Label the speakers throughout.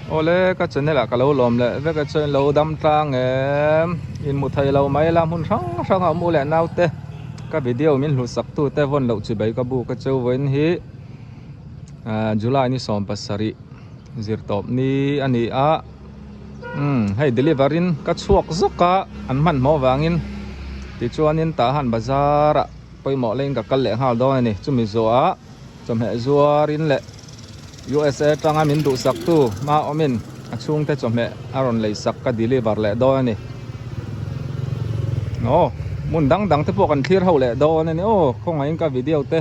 Speaker 1: Awle ka channel ah ka lo lawm leh vek a chuan lo dam tlang em in hmu thei lo mai la hmun hrang hrang a awm u leh naute ka video min hlut sak tu te vawn loh chi bai ka buk a chu vawiin hi ah July ni 17 zir tawp ni a ni a umm hei deliver in ka chhuak zawk a an hmanhmawh vangin tichuanin tah han bazar ah pawimawh laiin ka kal leh nghal dawn a ni chumi zawhah. Chawhmeh zuarin leh USA atanga min duhsaktu hma awmin a chhungte chawhmeh a rawn leisak ka deliver leh dawn a ni. Aw, hmun dang dang te pawh kan thlir ho leh dawn a ni. Aw, khawngaihin ka video te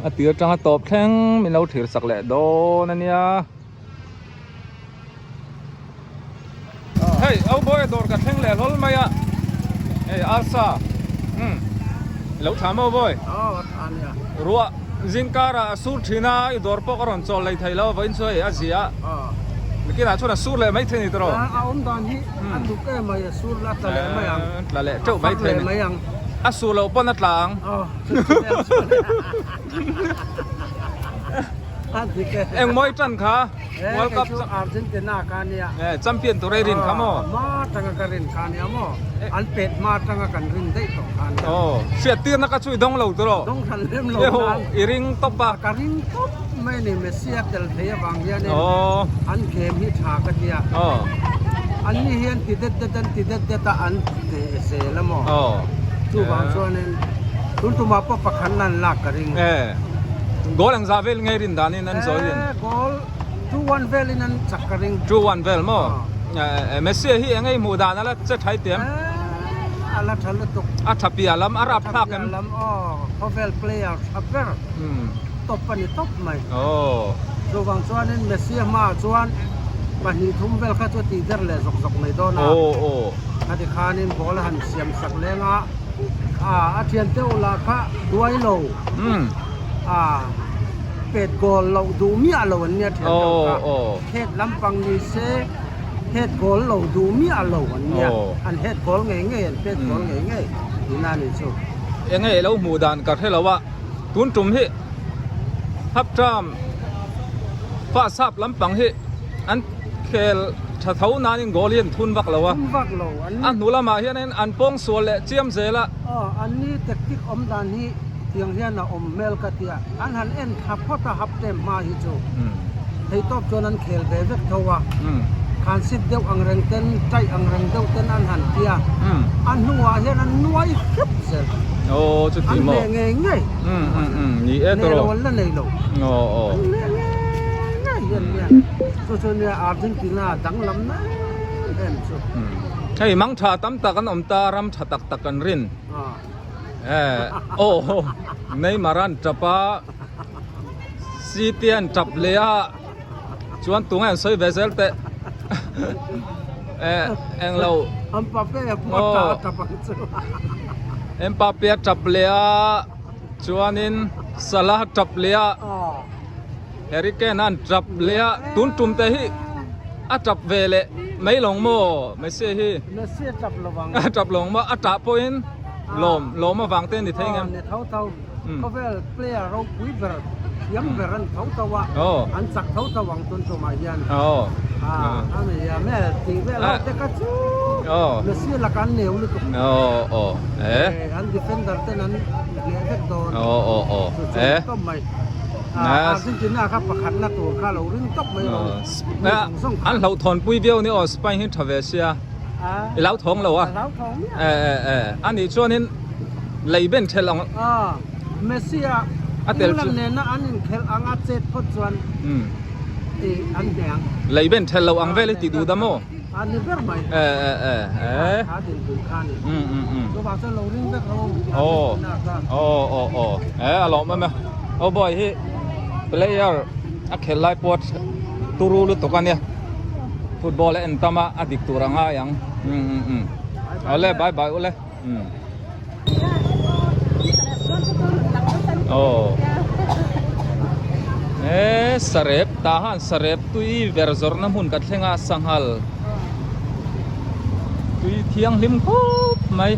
Speaker 1: a tir atanga tawp thleng min lo thlir sak leh dawn a nia. Hei au bawi dawr ka thleng leh hlawl mai a hei arsa umm lo tha maw bawi ruah zingkar ah a sur thin a i dawr pawh ka rawn chawl lei thei lo vawiin chu hei a zia nikinah chuan a sur leh mai thei ni tawh
Speaker 2: a awm dan hi a duk em mai a sur la tla leh mai ang
Speaker 1: tla leh teuh mai thei ni a sur loh pawn a tla ang. Engmawi tan kha World Cup
Speaker 2: chu Argentina kha nia
Speaker 1: eh champion tur ei rin kha maw
Speaker 2: ma tanga ka rin kha nia maw an pet ma tanga kan rin daih tawh kha nia
Speaker 1: oh hriat tirna ka chu i dawng lo tur aw
Speaker 2: dawng hran lem lo
Speaker 1: nan i ring tawp a
Speaker 2: ka ring tawp mai ni Messi a tel thei avang hianin oh an game hi tha ka tia
Speaker 1: oh
Speaker 2: an ni hian ti det det an ti det det a an ti zel a maw
Speaker 1: oh
Speaker 2: chuvang chuanin tun tumah pawh pakhat nan lak ka ring
Speaker 1: eh goal ang zah vel ngei rin danin an zawi rin
Speaker 2: eh goal 2-1 velin an chak ka ring
Speaker 1: 2-1 vel maw eh Messi hi engei hmuh dan ala che thai tiam
Speaker 2: eh ala tha lutuk
Speaker 1: a tha pia lam a rap thlak em
Speaker 2: lam aw khawvel player tha ber top ani top mai
Speaker 1: oh
Speaker 2: chuvang chuanin Messi hma chuan pahnih thum vel kha chu tih der leh zawk zawk mai dawn a
Speaker 1: oh oh
Speaker 2: khati khanin ball a han siam sak leng a ah a thian te ula kha duai lo a pet goal loh duh miah lo an nia thian te kha head lampang ni se head goal lo duh miah lo an nia an head goal ngei ngei an pet goal ngei ngei tihna a nih chu.
Speaker 1: Enge i lo hmuh dan ka hre lo a tun tum hi half term fa sap lampang hi an khel tha tho nanin goal hi an thun vak lo a
Speaker 2: thun vak lo an
Speaker 1: a hnu lamah hianin an pawng sual leh chiam zel a.
Speaker 2: Aw an ni tactic awm dan hi tiang hian a awm hmel ka tia an han en thla phawt a half term hma hi chu theihtawp chuan an khel ve vek tho a khan sit deuh ang reng ten taih ang reng deuh ten an han tia a hnuah hian an nuai hrep zel
Speaker 1: aw chuti
Speaker 2: maw an hneh ngei ngei
Speaker 1: ni e
Speaker 2: tawh an la nei lo an hneh ngei ngei hian nia Chu chu nia Argentina danglam na em em chu.
Speaker 1: Hei mang tha tam tak an awm ta ram tha tak tak an rin. Eh oh Neymar an tap a City an tap leh a chuan tunge an sawi ve zel teh eh englo
Speaker 2: Mbappe a pawh a tap ang chu.
Speaker 1: Mbappe a tap leh a chuanin Salah a tap leh a. Harry Kane an tap leh a, tun tum te hi a tap ve leh mai lawng maw Messi hi?
Speaker 2: Messi a tap lo ang.
Speaker 1: A tap lo ang maw? A tah pawhin lawm, lawm avang te a ni thei ngem?
Speaker 2: Aw, ni tho tho. Khawvel player ropui ber, thiam ber an tho tho a, an chak tho tho ang tun tumah hian. A ni a, me tih vel ho te kha chu Messi lakah an neu lutuk. An defender ten an hneh vek dawn. Chu chu a ni tawp mai. Argentina kha pakhatna tur kha lo ring tawp mai lo mi zawng zawng kha.
Speaker 1: An hlauhthawn pui viau ni aw Spain hi tha ve sia i lo thawng lo a.
Speaker 2: A lo thawng miah.
Speaker 1: E e e a nih chuanin lei ben thelh ang.
Speaker 2: A Messi a England nena an inkhelh anga chet phawt chuan i an hneh ang.
Speaker 1: Lei ben thelh lo ang vel i ti duh da maw?
Speaker 2: A ni ber mai.
Speaker 1: E e e e.
Speaker 2: Kha din pui kha ni. Chuvang chuan lo ring vek lo.
Speaker 1: Aw aw aw aw e a lawm em e. Oh boy hi player a khel lai pawh turu lutuk a nia. Football a en tam a a dik tur a ngai ang. Awle bye bye ule. Aw e sarep tah han sarep tui ver zawrhna hmun ka thleng a sanghal tui thianghlim khawp mai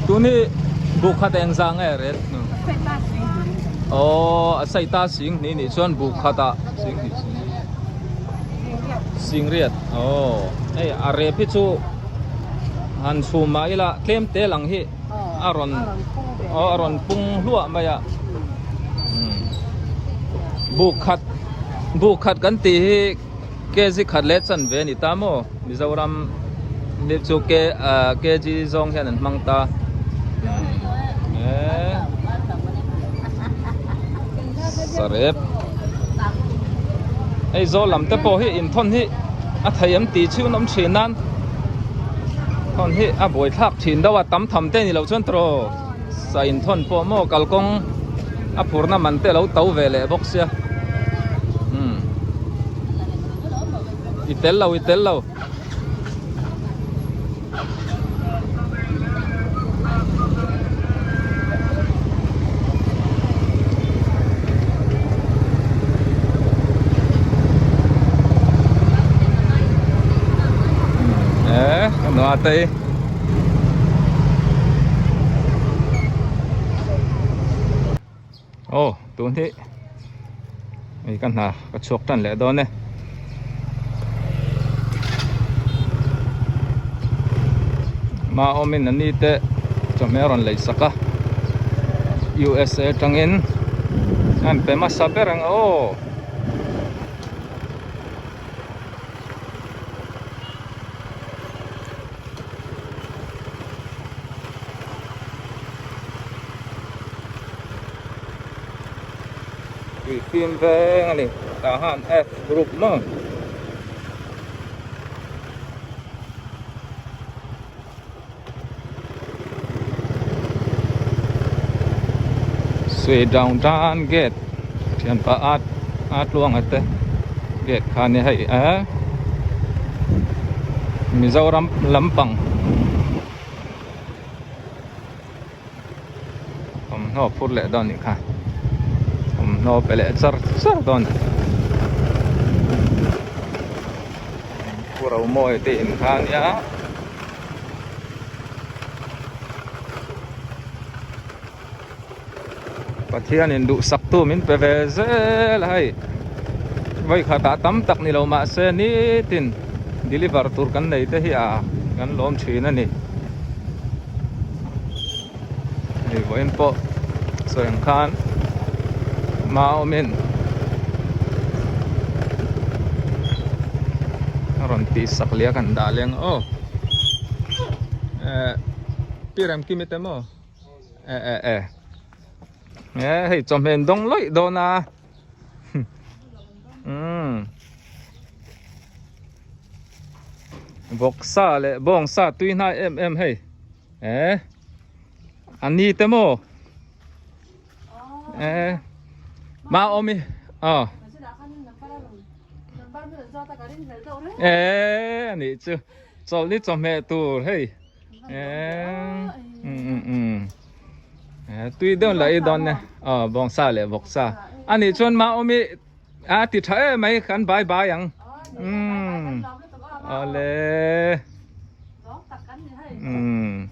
Speaker 1: tun hi buk khat eng zah nge ret. Aw a sai ta sing hnih nih chuan buk khatah sing hnih sing sing riat aw hei a rep hi chu han chhum mah ila tlem te lang hi a rawn aw a rawn pung hluah mai a buk khat buk khat kan tih hi kg khat leh chanve a ni ta maw Mizoram hi chu k kg zawng hian an hmang ta sarep hei zawl lam te pawh hi inthawn hi a thei em tih chhun awm thin nan thawn hi a buai thlak thin deuh a tam tham te ni loh chuan tawh sa inthawn pawh maw kalkawng a phurna man te a lo to ve leh bawk sia umm i tel lo i tel lo. Nuatei Aw tun hi hei ka hna ka chhuak tan leh dawn e. Hma awmin a ni te chawhmeh a rawn lei sak a USA atangin a inpe hmasa ber ang aw. Tui fim veng a ni tah han F group maw. Sui down tan gate thianpa a a tluanga te gate kha a ni hei eh Mizoram lampang thawmhnaw phur leh dawn nih kha thawmhnaw pe leh char char dawn pu Romawi te in kha a nia. Pathianin duhsaktu min pe ve zel a hei vawikhatah tam tak ni lo mahse nitin deliver tur kan nei te hi a kan lawm thin a ni hei vawiin pawh sawi ang khan hma awmin a rawn tihsak leh a kan dah leng aw eh pi Remkimi te maw. E e e e hei chawhmeh an dawng lawih dawn a umm vawksa leh bawngsa tui hnai em em hei e a ni te maw e ma awm i aw e a nih chu chawlh ni chawhmeh tur hei. Tui deuh lah i dawn e aw bawngsa leh vawksa a nih chuan mah awm i a ti tha em mai kan bai bai ang umm awle umm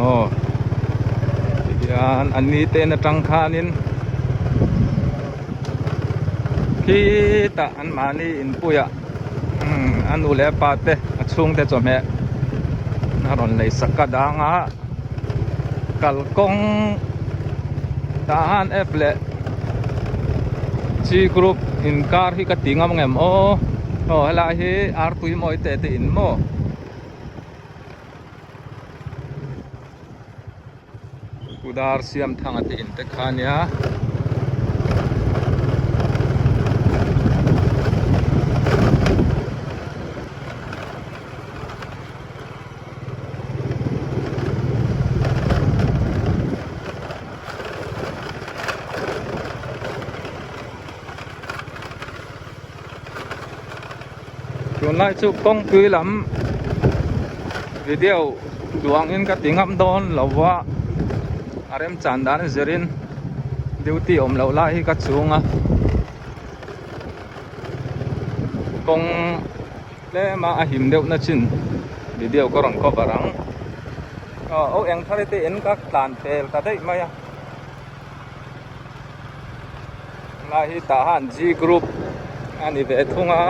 Speaker 1: Aw tihian an ni te in atang khanin khitah an mahni inpuiah umm a nu leh a pa te a chhungte chawhmeh a rawn lei sak a dang a kalkawng tah han F leh G group inkar hi ka ti ngam ngem aw aw helai hi artui mawi te te in maw. Kudar siam thang a te in te kha ania. Tunlai chu kawngpui lam video duangin ka ti ngam dawn lo va a remchan dan zirin duty awm loh lai hi ka chung a kawng tlema a him deuh na chin. video ka rawn cover ang. Aw aw eng thar te in ka tlan pel ta daih mai a. Lai hi tah han G group a ni ve thung a.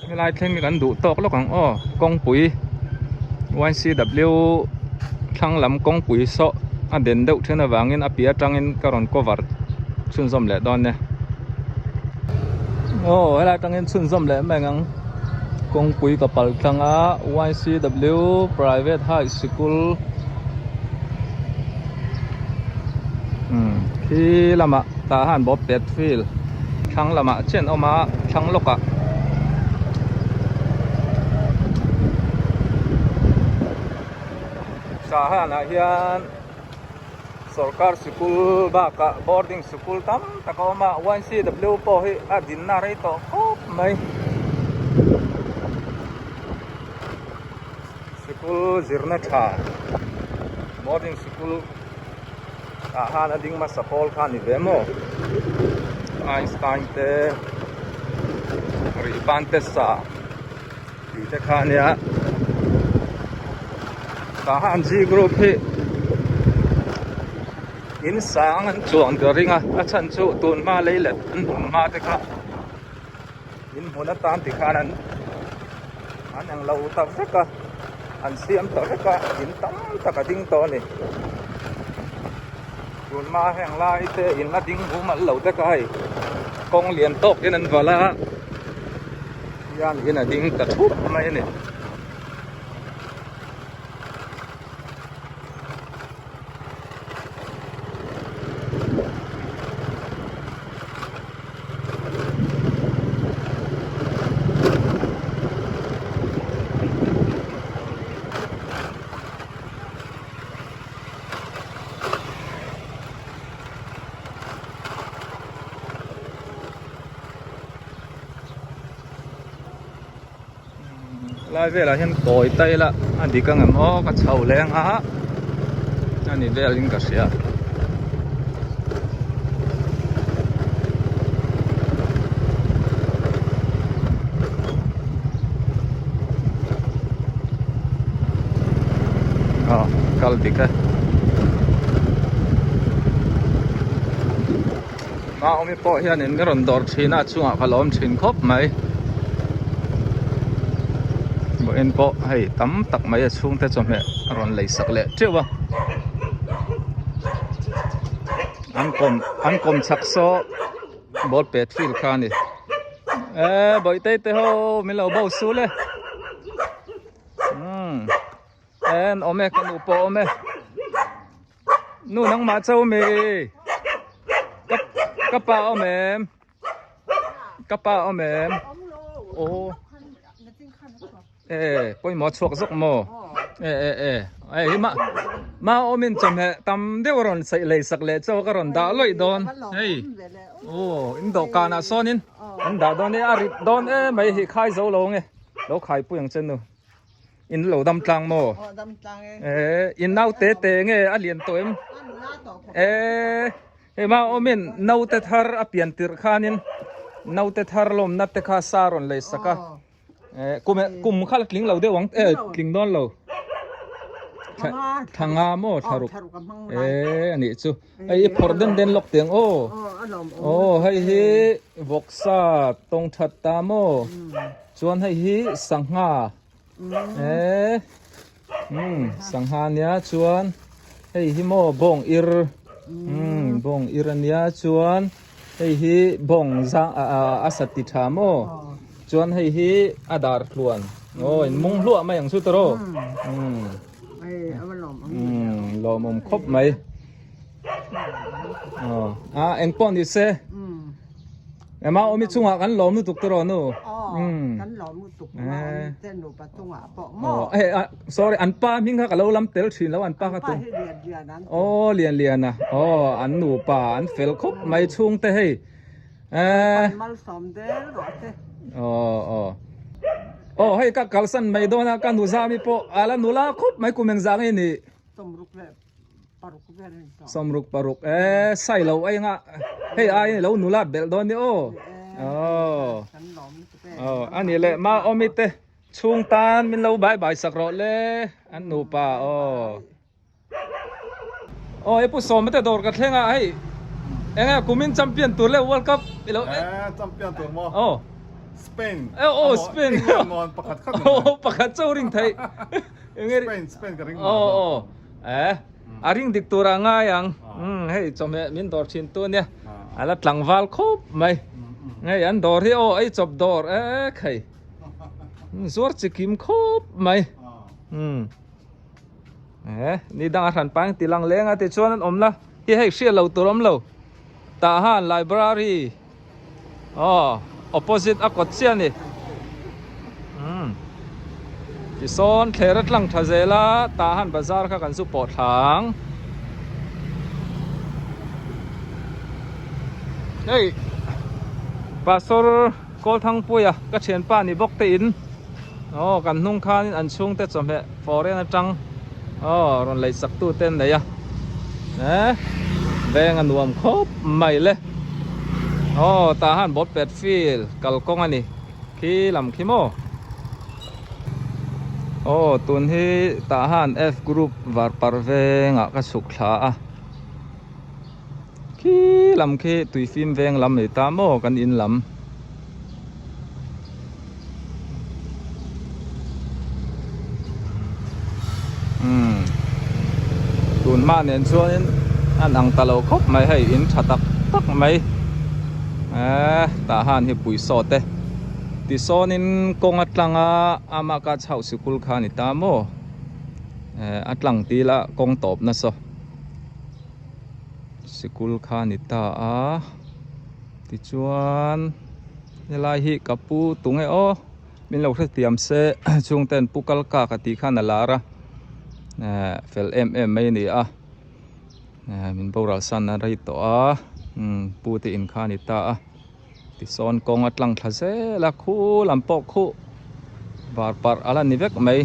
Speaker 1: Helai thleng hi kan duh tawk lawk ang aw kawngpui YCW thlang lam kawngpui saw a den deuh then avangin a piah atangin ka rawn cover chhunzawm leh dawn e aw helai atangin chhunzawm leh mai ang kawngpui ka pal tlang a YCW private high sikul umm khi lamah tah hian bawp pet field thlang lamah chian a awm a thlang lawkah Sahanah hian sorkar sikul bakah boarding sikul tam tak a awm a YCW pawh hi a dinna rei tawh khawp mai sikul zirna tha boarding sikul ah khan a ding hmasa pawl kha a ni ve maw Einstein te rihban te sa tih te kha a nia tah khan G group hi in sang an chuang ta ring a a chhan chu tun hma lei let an hmun hma te kha in hmun atan ti khan an an eng lo ta vek a an siam ta vek a in tam tak a ding tawh a ni tun hma heng lai te in la ding hum an lo te kha hei kawng lian tawk in an valh a hian in a ding ta thup mai a ni. Lai velah hian kawi ta ila a dik ang em aw ka chho leng a a ni velin ka hria. Aw kal dik e. Naomi pawh hianin ka rawn dawr thin a a chungah ka lawm thin khawp mai vawiin pawh hei tam tak mai a chhungte chawhmeh a rawn lei sak leh teuh a an kawm an kawm chak saw ball pet field kha a ni e bawihte te ho min lo bo sul e umm en awm e ka nu pawh awm e. Nu nangmah cho mi ka ka pa awm em ka pa awm em aw e pawimawh chhuak zawk maw e e e e hi ma ma awmin chawhmeh tam deuh a rawn saih lei sak leh chaw ka rawn dah lawih dawn hei aw in dawhkanah sawnin an dah dawn e a rit dawn em mai hi khai zo lo nge lo khaipui ang che nu. In lo dam tlang maw?
Speaker 2: Aw dam tlang e.
Speaker 1: Eh, in nau te te nge a lian tawh em?
Speaker 2: A nula tawh khawp.
Speaker 1: Eh, hei ma awmin naute thar a pian tirh khanin naute thar lawmna te kha sa rawn lei sak a. Eh, kum kum kha la tling lo deuh ang eh tling dawn lo. Thla nga maw thla ruk. Eh, anih chu. Hei i phawrh den den lawk tiang aw. Aw hei hi vawksa tawng that ta maw. Chuan hei hi sangha eh umm sangha ania chuan hei hi maw bawng ir umm bawng ir ania chuan hei hi bawng zang ah a sa ti tha maw chuan hei hi a dar tluan aw in mung hluah mai ang chu tawh umm umm lawmawm khawp mai aw a engpawh ni se. Ema awmi chungah kan lawm lutuk te rawh nu.
Speaker 2: Aw, kan lawm lutuk ma awmi te nupa chungah pawh maw.
Speaker 1: Aw, eh, sorry, an pa hming kha ka lo lam tel thin lo, an pa kha tu.
Speaker 2: An pa hi Lian Lian an ti.
Speaker 1: Aw, Lian Lian a. Aw, an nupa an fel khawp mai chhung te hei.
Speaker 2: Eh. An malsawm del rawh te.
Speaker 1: Aw, aw. Aw, hei ka kalsan mai dawn a, ka nu zami pawh ala nula khawp mai kum engzah nge ni.
Speaker 2: Sawmruk leh. paruk vel a ni tawh.
Speaker 1: 66 e sai lo ai nga hei ai lo nula belh dawn ni aw. Aw.
Speaker 2: Kan lawm lutuk e.
Speaker 1: Aw ani leh ma awmi te chhung tan min lo bai bai sak rawh le an nupa aw. Aw he pu sawma te dawr ka thleng a hei enge kumin champion tur leh world cup i lo
Speaker 3: e champion tur maw
Speaker 1: aw
Speaker 3: Spain
Speaker 1: aw Spain
Speaker 3: England maw pakhat khat
Speaker 1: aw pakhat chauh ring thei enge
Speaker 3: Spain Spain ka ring
Speaker 1: aw aw eh a ring dik tur a ngai ang hei chawhmeh min dawr thin tu ania a la tlangval khawp mai hei an dawr hi aw ei chawp dawr ek hei zuar chi kim khawp mai um Eh, ni dang a hran pang ti lang leng a tichuan an awm la hi hei hriat lo tur awm lo tah han library aw opposite a kawt chiah a ni umm tisawn thler a tlang tha zel a tah han bazar kha kan zu pawh thlang hei pastor Kawlthangpuia ka thianpa ni bawk te in. Aw kan hnung khanin an chhungte chawhmeh foreign atang aw rawn lei sak tu te an nei a eh veng a nuam khawp mai le aw tah han ball pet field kalkawng a ni khi lam khi maw aw tun hi tah han F group var par vengah ka chhuk thla a Khi lam khi tui fim veng lam nei ta maw kan in lam. Umm tun hma nen chuanin an ang ta lo khawp mai hei in tha tak tak mai eh tah han hi pui sawt e tisawnin kawng atlanga ama ka chhoh sikul kha a ni ta maw eh a tlang til a kawng tawp nasa. Sikul kha a ni ta a tichuan helai hi ka pu tunge aw min lo hrethiam se chhungten pu kal kak a tih khan a lar a eh fel em em mai a ni a eh min boral san a rei tawh a umm pu te in kha a ni ta a tisawn kawng a tlang thla zel a khu lam pawh khuh var parh a la ni vek mai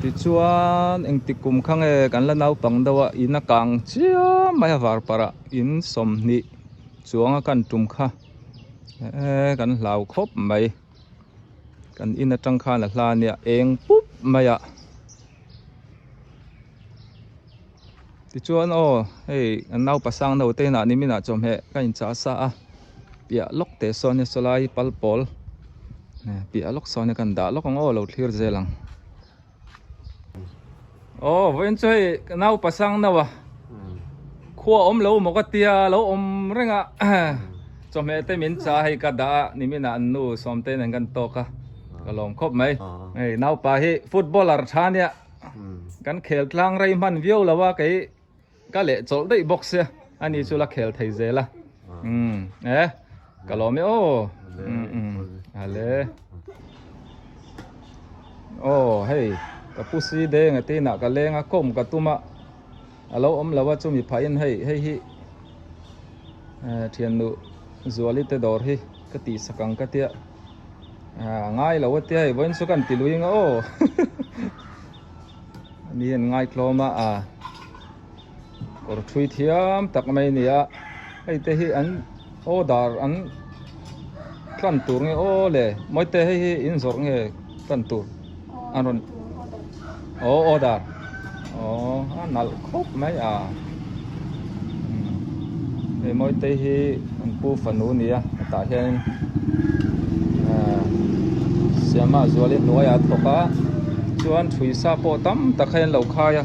Speaker 1: tichuan engtik kum kha nge kan la naupang deuh a in a kang chiam mai a var parh ah in 20 chuang a kan tum kha eee kan hlau khawp mai kan in atang khan a hla ania eng pup mai a. Tichuan aw hei an naupa sang no te inah niminah chawhmeh ka inchah sa a piah lawk teh sawn hi sawlai pal pawl piah lawk sawn hi kan dah lawk ang aw lo thlir zel ang aw vawiin chu hei naupa sang no a khua awm lo maw ka tia lo awm reng a chawhmeh te min chah a hei ka dah a niminah an nu sawmte nen kan tawk a ka lawm khawp mai hei naupa hi footballer tha ania. Kan khel tlang rei hman viau lo a kei ka leh chawlh daih bawk sia ani chu la khel thei zel a umm eh ka lawm e aw umm umm ale aw hei ka pu si deng a tinah ka leng a kawm ka tum a alo awm lo a chumi phahin hei hei hi eh thiannu Zuali te dawr hi ka tihsak ang ka tia. A ngai lo a tia hei vawiin chu kan ti lui ang aw ani an ngai tlawm a a kawr thui thiam tak mai a ni a hei te hi an order an tlan tur nge aw le mawite hei hi in zawrh nge tlan tur an rawn aw order aw a nalh khawp mai a hei mawite hi an pu fanu a ni a hetah hianin ahh siama zuali hnuaiah a thawk a chuan ṭhui sa pawh tam tak hi an lo khai a.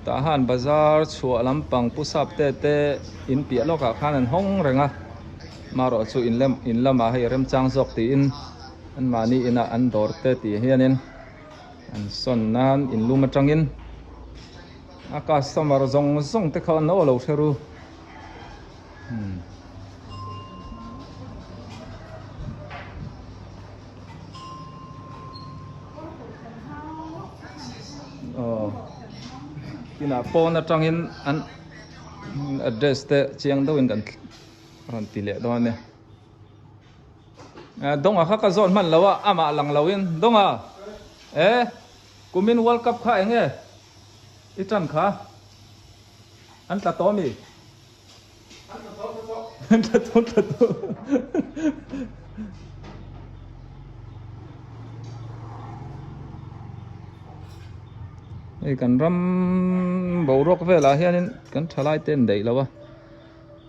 Speaker 1: Tah han bazar chhuah lampang pu sap te te in piah lawkah khan an hawng reng a marawh chu in lem in lamah hei remchang zawk tiin anmahni inah an dawr te tih hianin an sawn nan in lum atangin a customer zawng zawng te kha an aw lo hre ru. Aw inah pawn atangin an address te chiang deuhin kan rawn ti leh dawn a nia. Donga kha ka zawn hman lo a, amah lang lo in. Donga, e, kumin World Cup kha eng nge i tan kha? An tla tawh ami?
Speaker 3: An tla tawh tla tawh.
Speaker 1: An tla tawh tla tawh. Hei kan ram boruak velah hianin kan thalai te an daih lo a,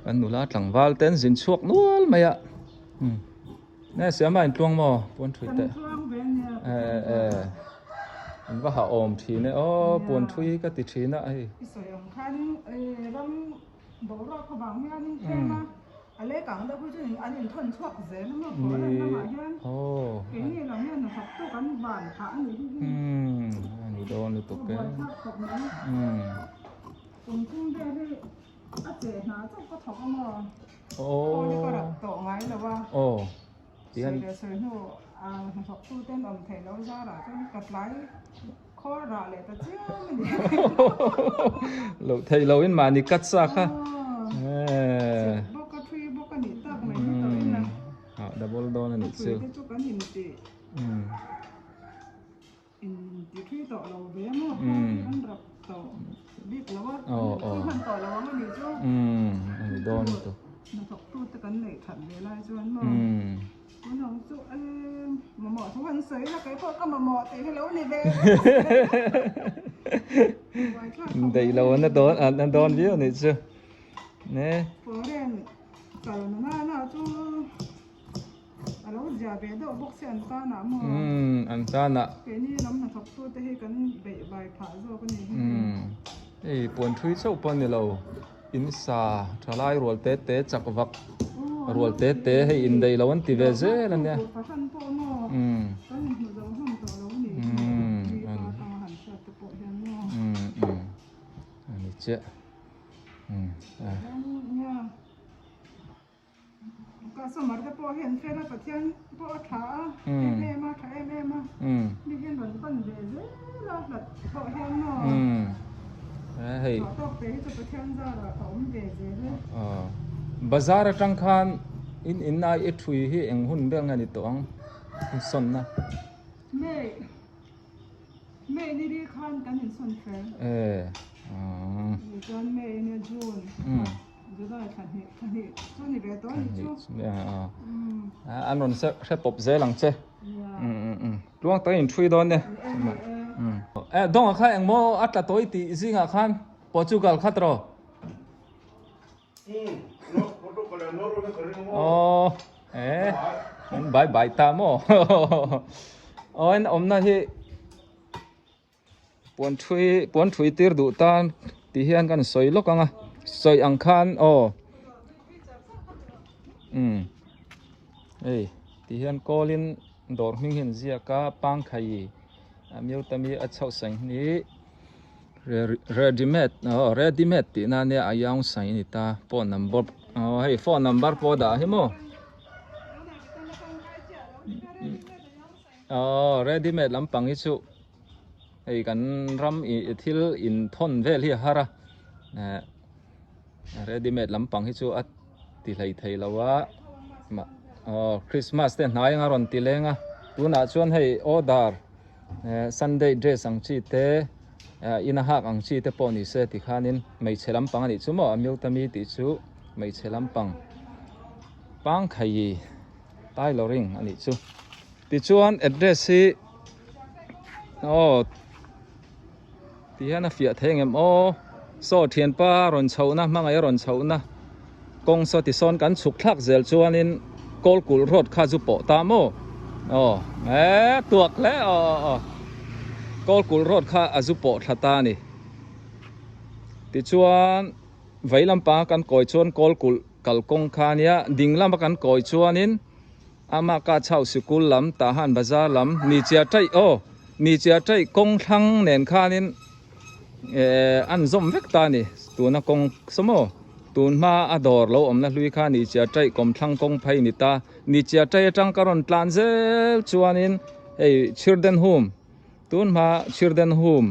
Speaker 1: kan nula tlangval te an zin chhuak nual mai a. Nge siama in tluang maw puan thui teh. Eh eh an va ha awm thin e aw puan thui ka ti thin a hei.
Speaker 4: I sawi ang khan ram boruak avang hianin tlem a a lek ang deuh hi chu an inthawn chhuak zel a maw foreign lamah hian keini lam hian hnathawk tu kan van phah a nih hi hi.
Speaker 1: A ni dawn lutuk e.
Speaker 4: Buaithlak khawp mai. Kum thum vel hi a che hna chauh ka thawk a maw. Khawl hi ka rat tawh ngai lo a. Sawi leh sawi hnu a hnathawk tu ten awm theih loh zarah chuan ka tlai khawl rah leh ta chiam a ni.
Speaker 1: Loh theih loh in mahni cut sa kha.
Speaker 4: Chep bawk a thui bawk a nih tak mai hi tawh in a.
Speaker 1: Double dawn a nih chu.
Speaker 4: A thui te chu kan intih. In ti thui tawh lo ve maw khawl hi an rap tawh bik lo a an in thui hman tawh lo ang a nih chu.
Speaker 1: A ni dawn lutuk.
Speaker 4: Hnathawk tu te kan neih that ve lai chuan maw tun ang chu e mamawh thu han sawi la kei pawh ka mamawh tih hi lo ni ve
Speaker 1: Daih lo an dawn an dawn viau a nih chu ne.
Speaker 4: Foreign kal na na chu. A lo zia ve deuh bawk se an tanah maw?
Speaker 1: Umm an tanah.
Speaker 4: Keini lam hnathawk tu te hi kan beih vai phah zawk a ni hi.
Speaker 1: Umm hei puan thui chauh pawh a ni lo in sa tha lai rual te te chak vak rual te te hei in daih lo an ti ve zel a nia.
Speaker 4: Fahran pawh maw kan inhmu zo hlawm tawh lo a ni hi. Mi pa atanga han hriat te pawh hian maw.
Speaker 1: Umm umm a ni chiah. Umm.
Speaker 4: Ka sawmar te pawh hian fela Pathian pawh a tha a, em em a, tha em em a, mi hian rawn pan ve zel a hlat pawh hian maw chhuah tawk te hi chu Pathian zarah a awm ve zel e.
Speaker 1: Bazar atang khan in in ai i thui hi eng hun ber nge ni tawh ang in sawnna?
Speaker 4: May May ni ri khan kan insawn fel. Chuan May nia June. July thla hnih thla hnih chu ni ve tawh a nih chu.
Speaker 1: An rawn hre pawp zel ang che. Tluang takin in thui dawn e. E Donga kha engmaw a tla tawi tih zingah khan Portugal kha tawh. Aw e an bai bai ta maw. Aw en awmna hi Puan thui puan thui tir duh tan tih hian kan sawi lawk ang a sawi ang khan aw umm hei ti hian kawl in dawr hming hi an ziak a pangkhai a miutami a chhoh saih hi ready made aw ready made tih na ania a iang saih a ni ta phone number aw hei phone number pawh a dah hi maw. Aw ready made lampang hi chu hei kan ram ih thil inthawn vel hi a har a eh ready made lampang hi chu a ti hlei thei lo a mah aw christmas te hnai anga rawn ti leng a tunah chuan hei order eh sunday dress ang chi te eh ina hak ang chi te pawh ni se tikhanin hmeichhe lampang a nih chu maw a miltami tih chu hmeichhe lampang pangkhai. Tailoring a nih chu tichuan address hi aw ti hian a fiah thei angem aw saw thianpa rawn chhohna hmangaih a rawn chhohna kawng saw tisawn kan chhuk thlak zel chuanin kawl kulh road kha chu pawh ta maw aw e tuak hle aw aw kawl kulh road kha a zu pawh thla ta a ni tichuan vei lampanga kan kawi chuan kawl kulh. Kalkawng kha ania, ding lama kan kawi chuanin ama ka chau sikul lam Tahan bazar lam ni chia taih aw ni chia taih kawng thlang nen khanin eh an zawm vek ta a ni tuna kawng sawmaw tun hma a dawr lo awmna hlui kha ni chia taih kawm thlang kawng phei ni ta ni chia taih atang ka rawn tlan zel chuanin hei chirden hum tun hma chirden hum.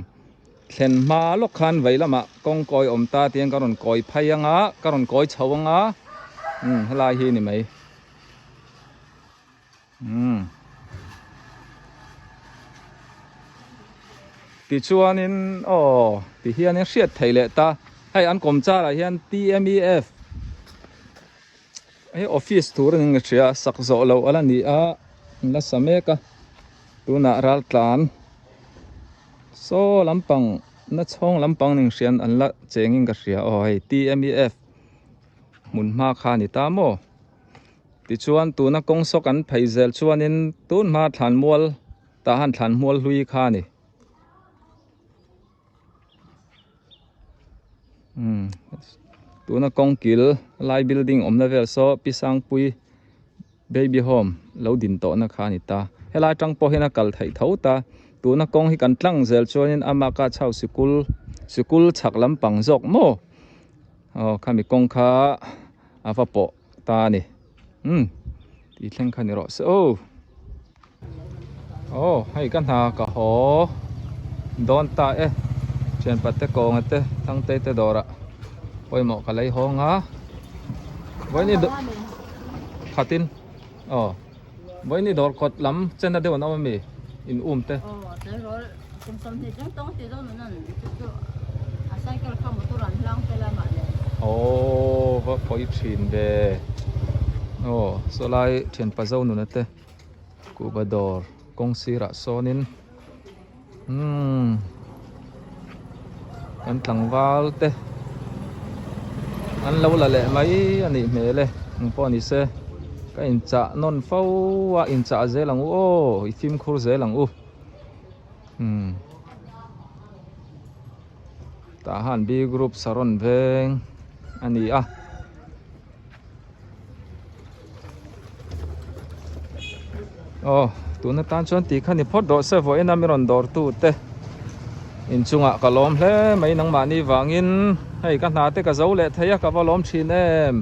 Speaker 1: Thlen hma lawk khan vei lamah kawng kawi awm ta tiin ka rawn kawi phei ang a, ka rawn kawi chho ang a, umm helai hi ni mai. Umm. Tichuanin aw ti hianin hriat theih leh ta hei an kawmchar ah hian TMEF hei office tur a ni ka hria sak zawh loh a la ni a an la sa mek a tunah raltlan saw lampang na chhawng lampang ning hrian an la chengin ka hria aw hei TMEF hmun hma kha a ni ta maw. Tichuan tuna kawng saw kan phei zel chuanin tun hma thlanmual tah han thlanmual hlui kha a ni. Umm tuna kawng kil lai building awmna vel saw Pi Sangpui baby home lo din tawhna kha a ni ta. Helai atang pawh hian a kal theih tho ta. Tuna kawng hi kan tlang zel chuanin ama ka chho sikul sikul chhak lampang zawk maw aw khami kawng kha a va pawh. Ta a ni umm tih thleng kha ni rawh se aw aw hei ka hna ka haw dawn ta e thianpa te kawnga te thangte te dawrah pawimawh ka lei hawng a vawiin khatin aw vawiin dawr kawt lam chena deuh an awm ami in um te. Aww va pawi thin ve aw saw lai thianpa zo nuna te kuhva dawr kawng sirah sawnin umm kan tlangval te an lo la leh mai a nih hmel e engpawh ni se ka inchah nawn fo a inchah zel ang u aw i fimkhur zel ang u. Umm tah han B group saron veng a ni a. Aw tuna tan chuan tih kha ni phawt rawh se vawiin a mi rawn dawr tu te inchungah ka lawm hle mai nangmahni vangin hei ka hna te ka zo leh thei a ka va lawm thin em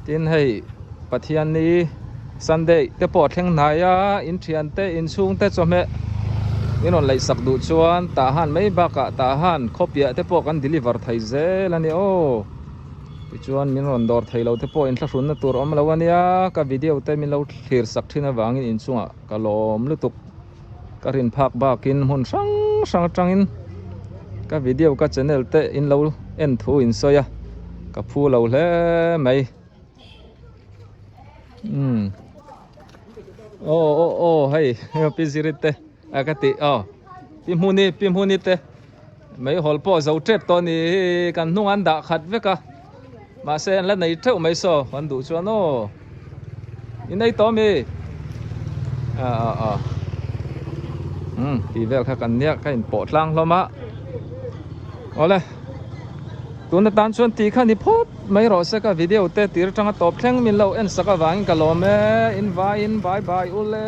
Speaker 1: tin hei Pathianni Sunday te pawh a thleng hnai a, inthian te, inchhung te chawhmeh min rawn laih sak duh chuan tah han mai bakah tah han khawpiah te pawh kan deliver thei zel a ni aw. Tichuan min rawn dawr thei lo te pawh inthlahrunna tur awm lo a nia, ka video te min lo thlir sak thin avangin inchungah ka lawm lutuk. Ka rin phak bakin hmun hrang hrang atangin ka video ka channel te in lo en thu in sawi a, ka phu lo hle mai. Umm aw aw aw hei pi ziri te a ka tih aw pi hmuni pi hmuni te meihawl pawh zo tep tawh a ni hi kan hnung an dah khat vek a mahse an la nei theuh mai saw an duh chuan aw i nei tawh ami a a a umm tih vel kha kan nia ka inpawh tlang hlawm a awle tun atan chuan tih kha ni phawt mai rawh se ka video te tir atanga tawp thleng min lo en sak avangin ka lawm e in vaiin bye bye ule.